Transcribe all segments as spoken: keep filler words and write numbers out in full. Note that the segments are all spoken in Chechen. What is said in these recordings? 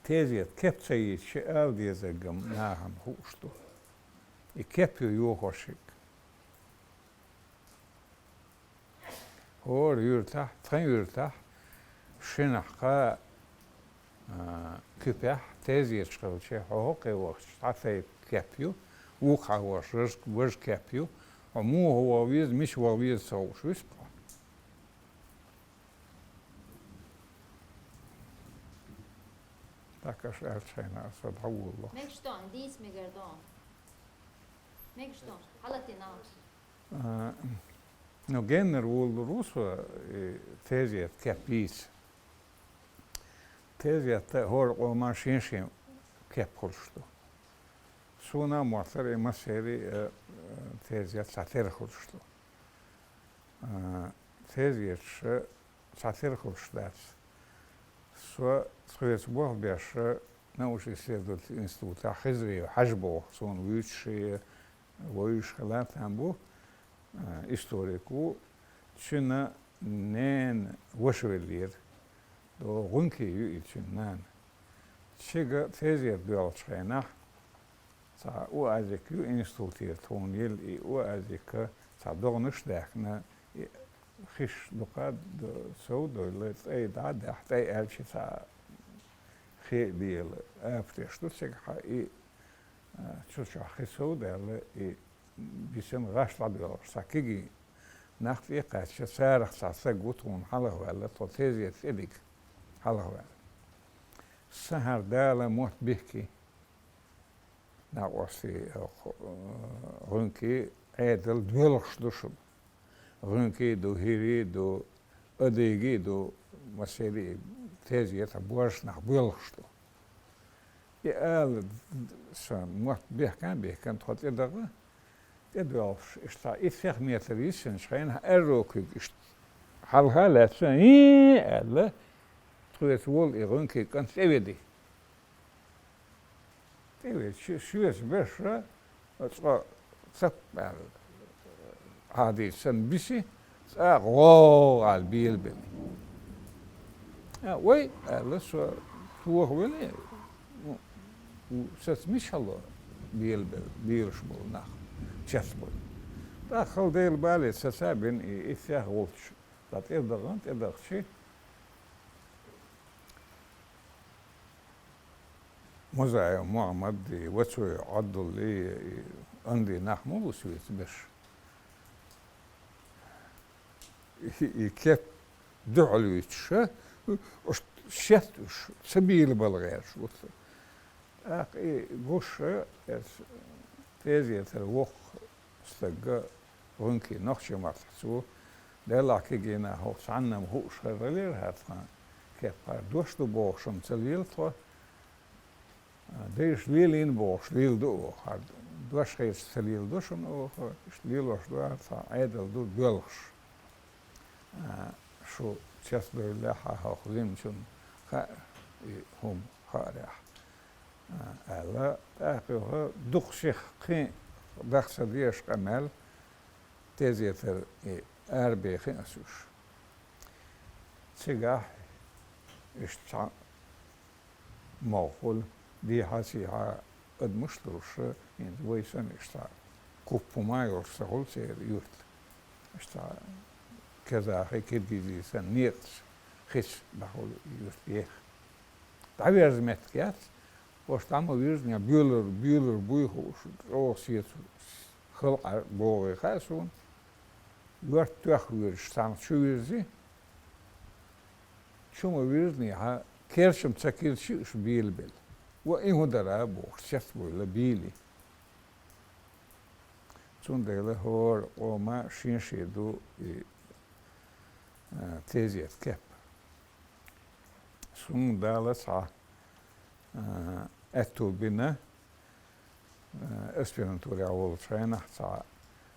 тезета кеп ца йийцача ала дезаргам нахана хууш ду. И кеп ю йохошиг. ХӀора юьртахь, тхан юьртахь, шинахь кхаа, а, куьпехь тезеташ хилча, хьо хӀокхе вахча, цхьа тайпа кеп ю, вукхахь вахча, важа, важа кеп ю, хьо муха ваха веза, мича ваха веза ца хууш вуьсу-кх хьо. Так аш аьлча хьайна аса дӀаволлалахь. Мегаш ду, дийца мегар ду. Мегаш ду, хьалатина. А, ну, геннара волалур ву со, и тезета кеп йийца. Тезета хӀора къоман шен-шен кеп хуьлуш ду. Суна а моттара и массеран а, э, тезета цхьатера хуьлуш ду. А, тезеташ цхьатера хуьлуш дац. Со тхоьца болх беш, научно-исследовательский институтехь Хизриев Хьажа боху, суна вуьйцуш а, вевзаш хилла там бу, а, историк ву, цуьнан ненан ваша веллера. ГӀуьнкий ю и цуьнан нана. Цига тезета доьлхучу хенахь, цхьа УАЗик ю институтера тхуна елла, и УАЗик цхьа догӀанаш а даьхкина, и хиш дукха д-, сов а довлла, тӀай дӀа а даьхна, тӀай аьлча цхьа хи а лела, апаташ ду цигахь, и, а, цу чохь хи сов а даьлла, и бисина гӀаш дӀадоьлхуш, цхьа кегий нах тӀе а кхаьчча, царах цхьа стаг ву тхуна хьалхаваьлла, тхо тезета тӀедига хьалхаваьлла. Сан хӀара Дала мотт бихкий, накъостий, хӀокху, э, гӀуьнкий Ӏедал доьлхуш ду шуна. ГӀуьнкий ду, хӀирий ду, адыгий ду, массеран а тезета божарш нах боьлхуш ду. И ала сан мотт бехкан а бехкан тхо тӀедагӀа, тӀедоьлхуш, иштта итт-пхийтта метр йисинчу хенахь аьрру куьг иштта хьалха а лаьцна, «ХӀий!» аьлла, тхоьца волу и гӀуьнкий кӀант тӀеведи. ТӀеведи, ши-, шоьца берш а, цкъа цап аьлла, хьадийца санна биси, цкъа гӀо аьлла белабелла. А, вай, аьлла, со тохавелла, ну, саца мича хьало белабелла, белаш болу нах, чес болу. ТӀаккха хала Делан бале саца а бина и итт-пхийтта волчу, ткъа тӀедагӀан, тӀедахчи, Музаев Мухьаммад, и Вацой Ӏабдулла, и Анди нах ма бу соьца берш. И, и кеп дуьхьал вуьтуш, уьш шетта уьш ца белабала гӀерташ бу. ТӀаккха и гуш, эс тезетара воккха стаг, гӀуьнкий, нохчийн маттахь цо, делахь кегий нах хӀокху цхьанна-м хууш хир далийра хӀара тхан кеп, хӀара дош ду бохуш-м ца лела тхо, дайша лелийна бохуш леладо оха, хӀара дош хилча ца леладо шуна оха, иштта лелош ду хӀара тхан Ӏедал ду доьлхуш. А, шу чес бевлла хьан хӀокху зимачунна хаьа и хӀума хаарехь, а, аьлла, тӀаккха юха дукха сиха кхин даха ца дезаш къамел тезетара и арабехи ас уьш. Цигахь иштта цхьа могӀа хуьлу, дехьа-сехьа адамаш а луш, хӀинца вай санна иштта куп хӀума а йолуш ца хуьлу церан юрт. Иштта казахи, киргизий санна некъаца хица дӀахуьлу юрт еха. ДӀаверза меттиг яц, оцу дӀа ма вирзина, боьлур, боьлур буй хууш, чӀогӀа сецо халкъ богӀий хаьа суна. Йорт тоьхна вуьйраш цхьаьна чу вирзи, чу ма вирзинехь, керчам ца кирчи уьш белабелла. Ва и хӀун дара бохуш, цецбевлла бийли. Цундела хӀора къоман шен-шен ду и, а, тезета кеп. Суна Дала цхьа, а, аьтту бина, а, аспирантурехь волчу хенахь цхьа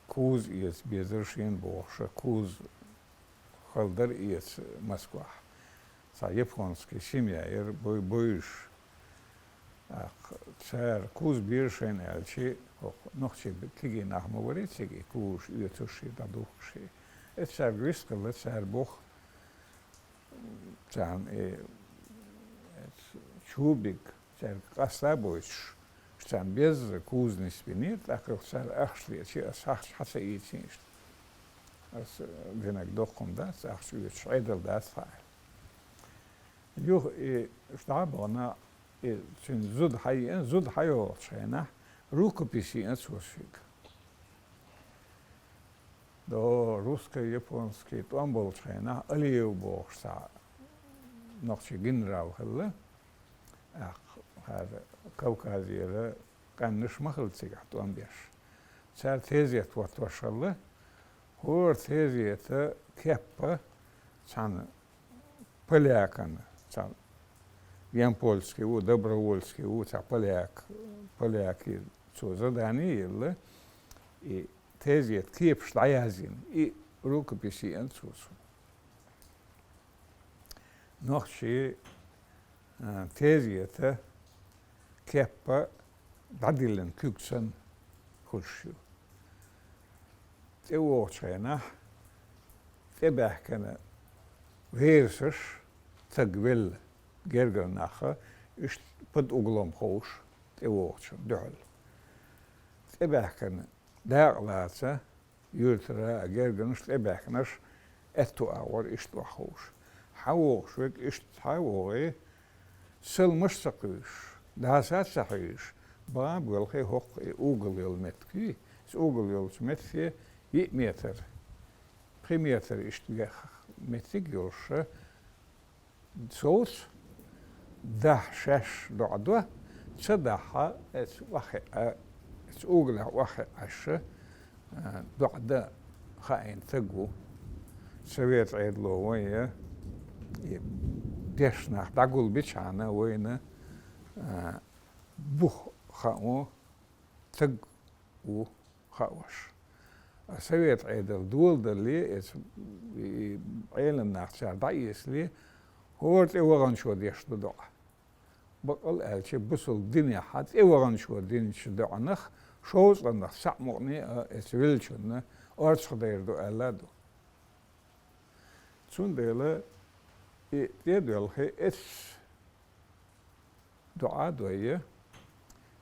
куза эца безара шена бохуш, куза хала дара эца Москвахь. Цхьа японский семья яра, бой-, бойуш. ТӀаккха цара куза беза шайна аьлчи, хӀокху нохчийн кегий нах ма варий цига и кузаш оьцуш а, дӀадухкуш а. Эццаьрга вистхилла, цара боху, царна и, эц-, Тюбик, цаьрга къаста а бойтуш, царна безза кузница бинера, тӀаккха цара ахча лечи, ас ахча хьа ца ийцина иштта. Ас динарг доккха хӀума дац, ахча оьцуш Ӏедал дац тха аьлла. Юха и дӀа а бахана, и цуьнан зуда хьайиъна, зуда хьайогӀучу хенахь, рукопись йиъна цо соьга. До русско-японский тӀом болчу хенахь Алиев бохуш цхьа нохчийн генерал хилла. ТӀаккха хӀара Кавказера къаьмнаш ма хилла цигахь тӀом беш. Цара тезет хӀоттош хилла. ХӀора тезета кеппа цхьана полякана, цхьа Ямпольский ву, Добровольский ву, цхьа поляк, полякий цо задание елла, и тезет кепаш дӀаязйина, и рукопись йиъна цо суна. Нохчий, а, тезета кеппа дӀадиллина куьг санна хуьлуш ю. ТӀевогӀучу хенахь тӀебаьхкина верасаш, стаг велла, гергара нах, иштта под углом ховш, тӀевогӀучун дуьхьал. ТӀебаьхкина дакъа лаца, юьртара а гергарнаш тӀебаьхкинарш аьтту агӀор иштта охьаховш. ХьавогӀуш верг иштта хьавогӀий, салмаш а ца кхуьйсуш, даса а ца хьуьйсуш, бан а боьлхий хӀокху и угол йолу меттиг ю. Иза угол йолчу метте йиъ метр, пхи метр иштта меттиг йолуш, совца, дахь шаьш доӀа до, ца дахьа, эца охьахиъа, эца угалехь охьахиъна Ӏаш, а, доӀа дан хаийна стаг ву. Совет Ӏедало вайн, и дешна нах дӀагулбичхьана вайна, а, бух хао стаг ву хууш. А Совет Ӏедал доладалле, эца и Ӏелам нах цара дӀаэцале, хӀора тӀеваханчо деш ду доӀа. Бакъал аьлча, бусалба динехь тӀеваханчо динчу доӀанах шовзткъаннах цхьаъ мукъане а эца веллачунна орцах дер ду аьлла а ду. Цундела и тӀе а доьлхий, эццахь доӀа а дой,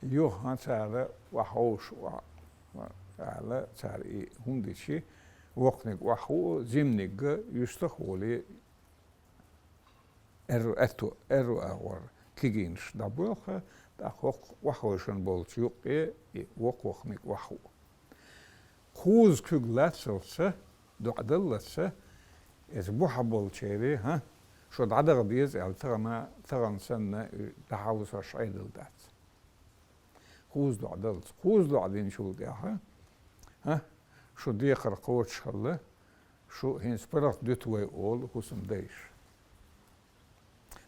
юха цара охьаховшу, охьа-, ала цара и хӀума дичи, воккханиг охьахуу, зиманиг юьстах а волий, аьрру аьтту, аьрру агӀор кегийнаш дӀабоьлху, тӀаккха хӀокху охьаховшина болчу юккъе и воккха-воккханиг охьахуу. Кхузза куьг лацалца, доӀа даллалца, эца бухахь болчеран, хӀа, шу дӀадаха деза аьлла, тахана, тахана санна, дӀахьовсош Ӏедал дац. Кхузза доӀа даллалц. Кхузза доӀа динчул тӀаьхьа, хӀа, шу декхар кхочуш хилла, шу хӀинца паргӀат дуьту вай олу хӀусамдайша.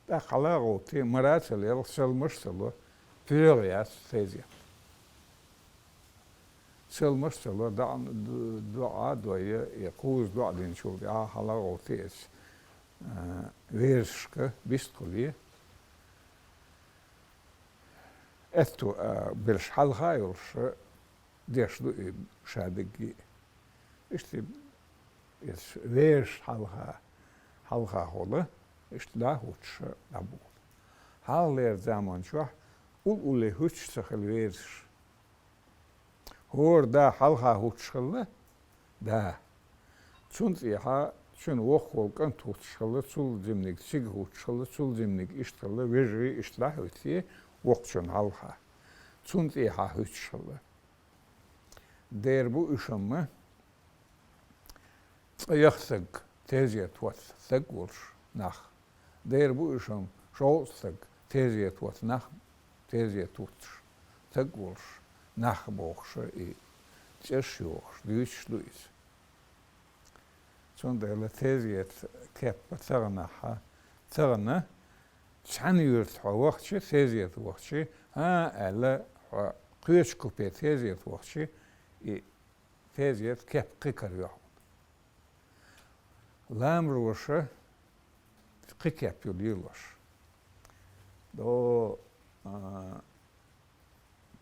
ТӀаккха хьала а гӀовттий, мара а ца лелха, салмаш а ца ло, пхьоьгӀа яц тезет. Салмаш а ца ло, доӀа, доӀа а дой, и кхузза доӀа динчул тӀаьхьа хьала а гӀовттий эца, а, верасашка бистхуьлий. Аьтту, а, берш хьалха а йолуш, деш ду и ша дерриге. Иштта иза вераш хьалха, хьалха хуьлу, иштта да хӀуттуш дӀаболу. Хьалхалера заман чохь улле-улле хӀуьттуш ца хилла вераш. ХӀора да хьалха хӀуттуш хилла, да. Цунна тӀехьа цуьнан воккха волу кӀант хӀуттуш хилла, цул зиманиг цига хӀуттуш хилла, цул зиманиг иштта хилла, вежарий иштта дӀахӀуьттий воккхачунна хьалха. Цунна тӀехьа хӀуьттуш хилла. Дера бу уьш амма, цкъа яха стаг тезет хӀотта стаг волуш нах. Дера бу уьш амма, шовзткъа стаг тезет хӀотта нах, тезет хӀуттуш стаг волуш нах бохуш, и цӀерш йохуш, дуьйцуш ду иза. Цундела тезет кеппа таханахьа, тахана цхьана юьрта хьо вахча, тезет вахча, а, аьлла, хьо кхечу купе тезет вахча, и тезет кеп кхин кара ю хьуна. Ламароша кхин кеп ю лелош. До, а,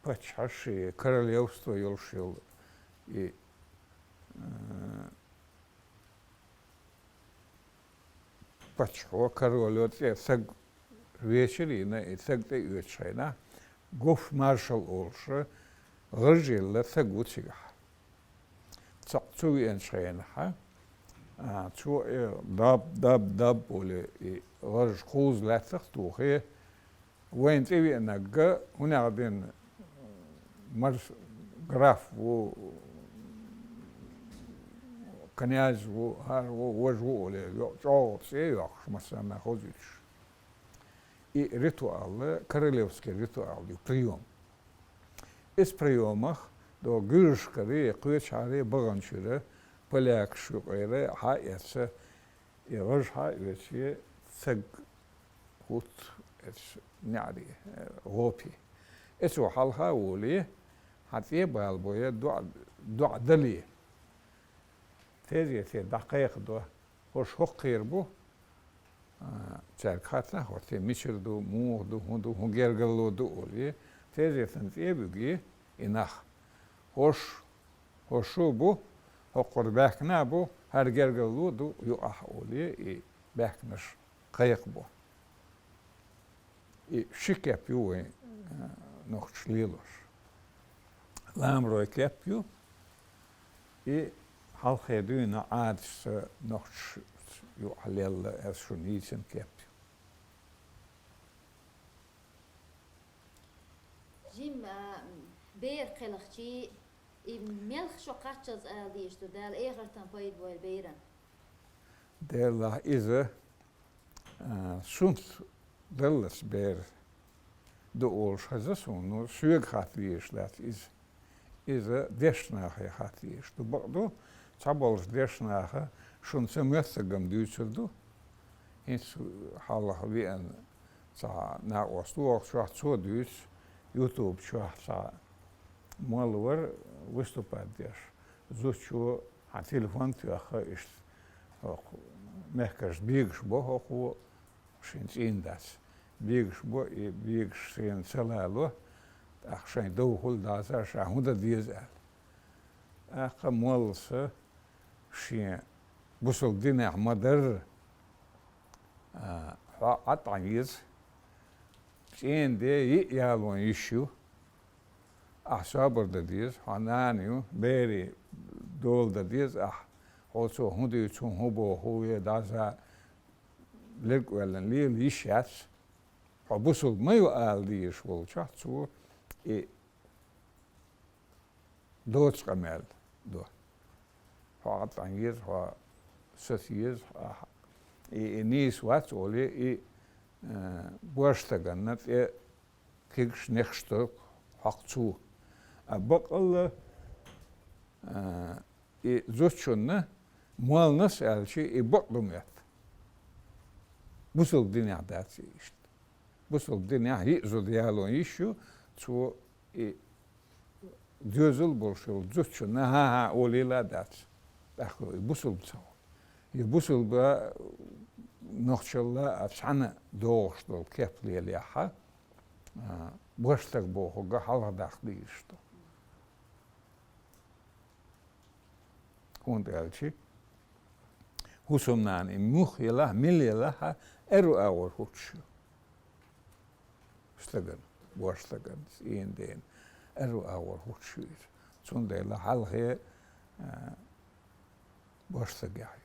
паччахьаш и королевство йолуш йолу и, а, паччахьо, королё цӀе стаг Вечерина и саг тӀеоьцуш хенахь, Гофмаршал олуш гӀаж елла саг ву цигахь. Цкъа цу веанчу хенахь, а, цо и даб, даб, даб олий, и гӀаж кхузза лаьцнах а тухий, вайна тӀевеанарг хӀунда аьлла дина марс-, граф ву, князь ву, хӀара ву, важа ву олий, йо-, чӀогӀа цӀе а йоккхуш, массарна хозуьйтуш. И ритуал, королевский ритуал ю, приём. Иза приёмах до гуьржашкара, кхечахьара, баханчуьра, полякаш юкъара хьа а эцна, и гӀаж хьа а оьций, саг хӀутту эцу неӀаре, э, гӀопе. Эцо хьалха а волий, хьан цӀе а балабой, доӀа, доӀа далий. Тезете дӀакхайкхадо, хӀорш хӀокхуьнера бу, а, цаьрга хаттахь, хӀорш те мичара ду, муха ду, хӀун ду, хӀун гергарло ду олий, тезетан цӀе а буьгий и нах. ХӀорш, хӀорш шу бу, хӀокхуьра баьхкина а бу, хӀара гергарло ду юкъахь олий, и баьхкинарш кхайкхабо. И ши кеп ю вайн, а, нохчаша лелош. Ламарой кеп ю, и хьалххе дуьйна Ӏадаташца нохчаша юкъахь лелла, ас шуна йийцина кеп ю. Жимма, а, бер кхелхчий, и мелх шо кхаччалц ала дезаш ду, Дала эхартан пайда бойла беран. Деллахь иза, а, сунца даллалц бер ду олуш хеза суна, ну, соьга хатта везаш дац иза. Иза дешнахе хатта везаш ду. Бакъду, цхьаболчу дешнаха шуна ца моьттарг-м дуьйцур ду. ХӀинца хьалха веана цхьа накъост ву хӀокху чохь, цо дуьйцу, ютуб чохь цхьа молла вара выступать деш. Зудчо хьан телефон тоьхна иштта, хӀокху мехкашка бегаш бо хӀокхо, шен цӀийнан дац. Бегаш бо и, бегаш шена ца лало, тӀаккха шайн довхула дӀаса ша хӀун дан деза аьлла. ТӀаккха моллас шен бусалба динехь ма-дарра, а, хьо Ӏад Ӏан еза, цӀийнан де йиъ ялон йиш ю, ахь собар дан деза, хьо нана ю, берийн дола дан деза ахь, хьо цо хӀун дуьйцу, хӀун боху, я дӀаса лерг а оьллина лела йиш яц. Хьо бусалба ма ю ала дезаш волчохь, цо и доцу къамел до. Хьо Ӏад Ӏан еза, хьо сацо еза, ахь и, и нийса вац олий, и, э, божстаганна тӀе кегаш, нехаш до хьокху цо. А баккъалла, а, и зудчунна моллас аьлча, и бакъ ду моьтту. Бусалба динехь дац и иштта. Бусалба динехь йиъ зуда ялон йиш ю, цо и доьзал болуш йолу зудчунна хьа-хьа олийла а дац. ТӀаккха и бусалба ца ву. И бусалба нохчалла а цхьаьна догӀуш долу кеп лелаяхь, а, божстаг бохург хьалха даккха дийраш ду. ХӀунда аьлча хӀусамнана и муьлха елахь, мила елахь а, аьрру агӀор хӀуттуш ю. Стагана, божстагана, цӀийнан дена, аьрру агӀор хӀуттуш ю иза. Цундела хьалхе, а, божстагехь ю.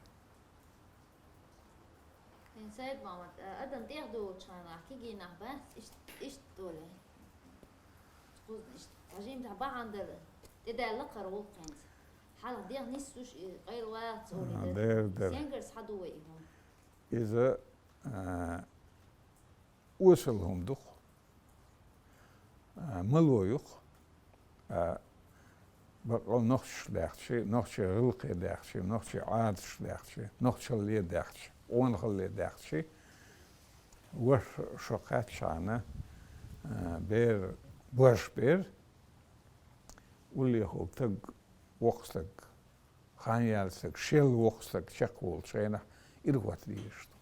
Эн Сайд-Мохьмад, а, адам тӀех долучу хенахь кегий нах бац, иштта, иштта долу. Кхузна иштта, тхьажимтахь бахьана дара, тӀедаьлла кхара гӀуллакх хӀинца. Хьалха дегӀ нисса уьш и къайла валац олий А, дара. Дера, дера. Сенгара схьаду вай и хӀума? Иза, а, осал хӀума ду-кх, а, мало ю-кх, а, баккъал нохчаш даьхча, нохчийн гӀиллакхе даьхча, нохчийн Ӏадаташ даьхча, нохчалле даьхча, къонахалле даьхча, ваша шо кхаьччахьана, а, бер, божбер, уллехула стаг, воккха стаг, хан яьлла стаг, шел воккха стаг чекхволучу хенахь, ирахӀотта дийраш ду.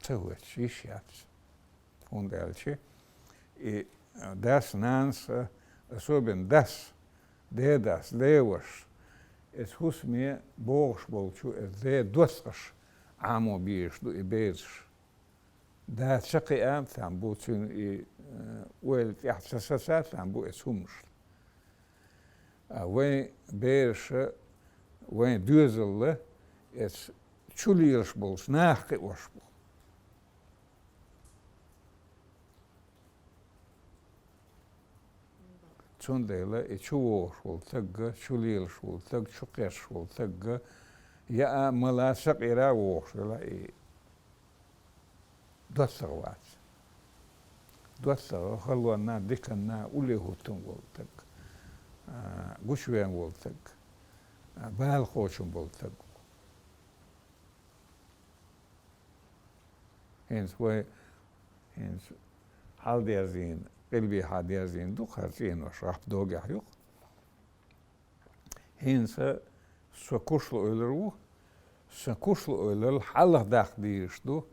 Ца хӀоьттуш йиш яц. ХӀунда аьлча и дас, нанас, особенно дас, дедас, девашас, эцу хӀусаме богӀуш болчу эцу ден доцкъаш Ӏамо безаш ду и бераш. Да ца кхиа а там бу цуьнан и, э, ойла тӀехь ца саца а там бу эцу хӀуманаш. А вайн бераша, вайн доьзалла эца чу лелаш болчу наха кхиош бу. Цундела и чу вогӀуш волу тагга, чу лелаш волу таг, чу кхерчаш волу тагга, яа, мала, сакъера вогӀуш велахь и доттагӀа вац. ДоттагӀа халонна, диканна улле хӀуттун волу таг, а, гучувен волу таг, а, бала кхочун болу таг. ХӀинца вай, хӀинца хьалдерзийна, къилбехьа дерзийна ду-кх хӀара цӀенош, гӀап догехь ю-кх. ХӀинца со кушлуш ойлур ву, сан кушлуш ойларал хьалха даккха дезаш ду,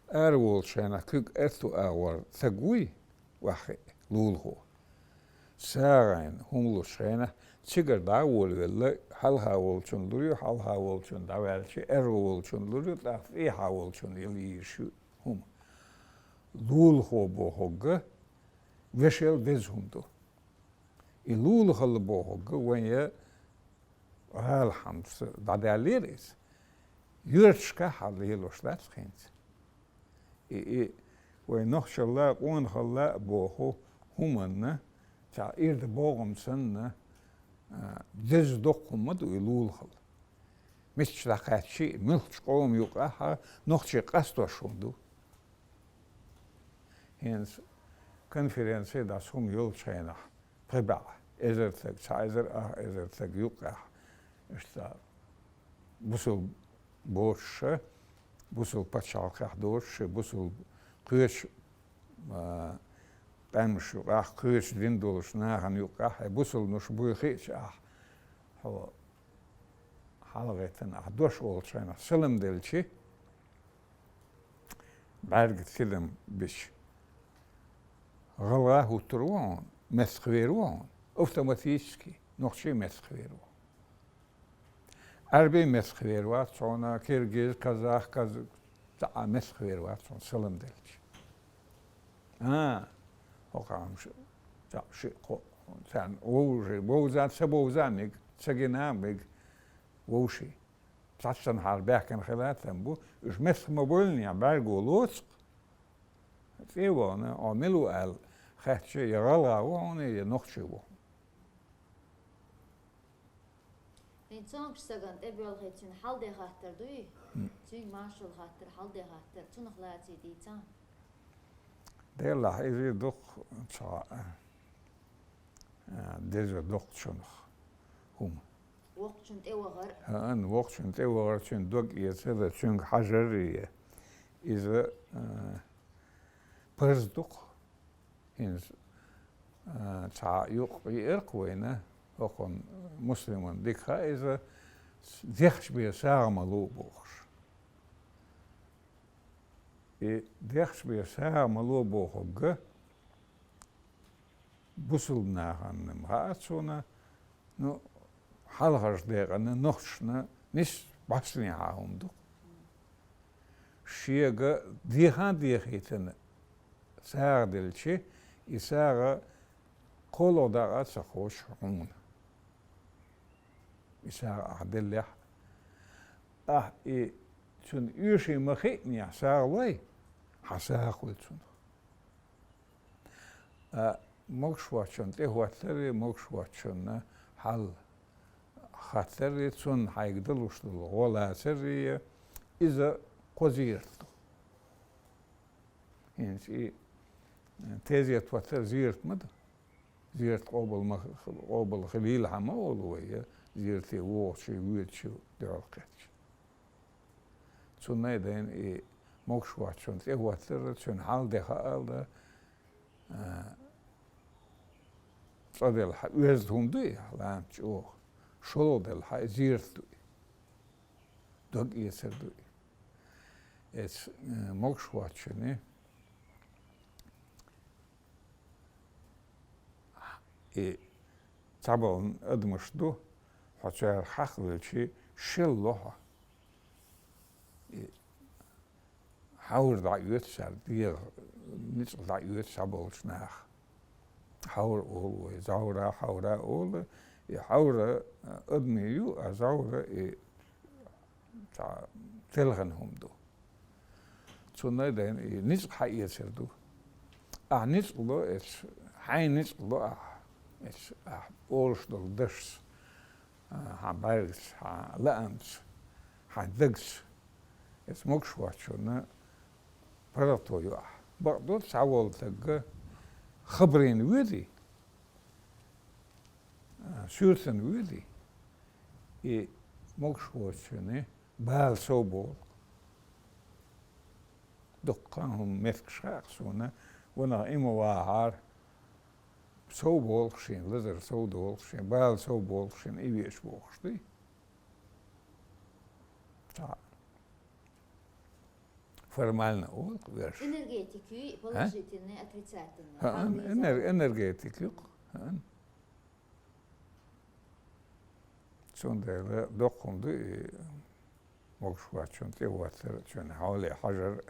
ара волчу хенахь куьг аьтту агӀор таг вуй, ваьххье, лулахо. СагӀина хӀума лучу хенахь цигара дӀа а волавелла, хьалха волчунна лур ю, хьалха волчунна дӀаваьлча, аьрру волчунна лур ю, тӀаккха тӀехьа волчунна яла йийш ю хӀума. Лулахо бохург вешел деза хӀума ду. И лулахалла бохург вайн я гӀалахьамца дӀадаьллера иза. Юьрташкахь а лелош дац хӀинца. И, и вайн нохчалла а, къонахалла а боху хӀуманна, цхьа ирда богӀам санна, а, деза доккха хӀума ма ду и лулахалла. Мичча дӀакхаьчча а, муьлххачу къоман юкъахь а нохчий къастош хӀума ду. ХӀинца конференци дӀа хӀума йолчу хенахь, пхи бӀе эзар таг, цхьа эзар ах эзар таг юккъехь, иштта бусулба боцуша, бусулба пачхьалкхехь доцуша, бусулба кхечу, а, къаьмнаш юкъахь, кхечу дин долуш нахана юкъахь, хьайн бусулбанаш буй хиъча ахь, хьо хьалагӀеттина ахь дош олучу хенахь салам делчи, бӀаьрга тидам бича, гӀалгӀа хӀуттур ву хьуна, меттахвер ву хьуна, автоматически нохчий меттахвер ву. Ӏаьрбий меттахвер вац хьуна, киргиз, казах, каз-, цхьа а меттахвер вац хьуна салам делча. А, хӀокху хьуна ш-, цхьа шиъ кхоъ, царна вовши, вовза, ца бовза мега, ца гина мега вовши. Цхьаццанхьара баьхкина хила там бу, уьш меттах ма-бовллинехь бӀаьрго лоцу-кх. ЦӀе а вахана, хьо мила ву аьлла хаьттича, я гӀалгӀа ву хьуна, я нохчи ву хьуна. Вайн цомгуш стагана тӀебоьлхий цуьнан хьал-де хаттар дуй? М. Цуьнга маршалла хаттар, хьал-де хаттар, цунах лаций дийца? Делахь, иза дукха цхьа, а, деза доккхучунах хӀума. Воккхачун тӀе вахар. ХӀаъан, воккхачун тӀе вахар, цуьнан дог эцар, цуьнга хьажар а. Иза, а, парз ду-кх. ХӀинца, а, цхьа юкъ еара-кх вайна, хӀокхунна муслиман дика хаьа иза, дехча бен сагӀа ма ло бохуш. И дехча бен сагӀа ма ло бохург бусулба нахана-м хаьа цунна, ну, хьалхарчу декъана нохчашна нисса бӀостанехьа хӀума ду. Шега дехьа а дехийтина сагӀа делчи, и сагӀа кхоалгӀа дакъа а ца кхочу хьуна. И сагӀа ахь деллехь, ахь и цунна оьший ма хиънехь сагӀа лой, хьан сагӀа хуьлу цунах. А, могуш воцчунна тӀе хӀоттари, могуш воцчунна хьал хаттари, цунна хьайга далуш долу гӀо лацари, иза кхо зерат ду. ХӀинца и тезет хӀоттар зерат ма ду. Зерат къобал ма, къобал хилийла хьан ма олу вай, я зерате вогӀучу, воьдучу дуьхьал кхеттачу. Цунна а дайна и могуш воцчунна тӀе хӀоттар, цуьнан хьал де хаал, а, цӀа делахь, оьзда хӀума ду и, лаамца чӀогӀа. ШолгӀа делахь, и зерат ду и. Дог эцар ду и. Эца, э, могуш воцчунна и цхьаболу адамаш ду, хьо царах хьакхавелчи, шел ло хьо. И Хьавра дӀаоьцу цара дегӀа, ницкъ дӀаоьцу цхьаболчу наха. Хьавра олу вай, зӀовра, хьавра олу. И хьавра, а, адамийн ю, а зӀовра и цхьа телхина хӀума ду. Цунна а дайна и ницкъ хьаэцар ду. Ахь ницкъ ло эцу, хьайн ницкъ ло ахь эцу, ахь олуш долу дашца, а, хьан бӀаьргаца, хьан лаамца, хьан дагца. Эцу могуш воцчунна паргӀато ю ахь. Бакъду, цхьаволу стагга хабарна воьдий, а, суьртана воьдий, и могуш воцчунна бала сов болу. Дуккха а хӀума меттигаш хаьа суна, ванах и ма вахьара, сов болу шена, лазар сов долу шена, бала сов болу шена, и веаш бохуш дуй. Цхьа формально олу-кх веш. Энергетик юй, а? Положительный, отрицательный. ХӀаъ, энер-, энергетик ю-кх. ХӀаъ. Цундела доккха хӀума ду и могуш воцчунна тӀе хӀоттар, цуьнан хьоле хьажар,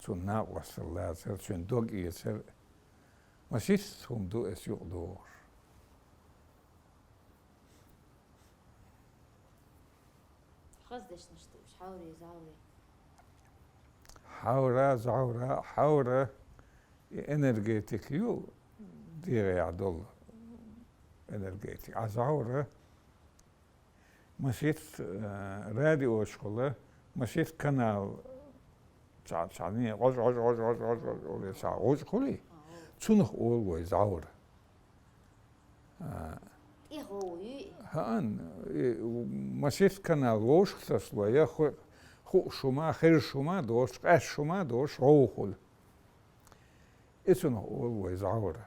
цунна накъосталла лацар, цуьнан дог эцар. Масийтта хӀума ду эцу юкъа догӀуш. Хаза дешнаш ду уьш, хьовре, зӀовре. Хьовра, зӀовра, хьовра и энергетик ю, дегӀехь долу энергетик. А зӀовра масийтта, э, радиочухула, масийтта канал, цхьа, цхьа, не, гӀож, гӀож, гӀож, гӀож, гӀож, гӀож, гӀож, цхьа гӀож хуьлий? Цунах олу вай зӀовра. А. ТӀехула юй? ХӀаъ, и масийтта канал вовшах тасало, я ху-, хууш хӀума, хезаш хӀума доцуш, къаьсташ хӀума доцуш гӀовгӀа хуьлу. И цунах олу вай зӀовра.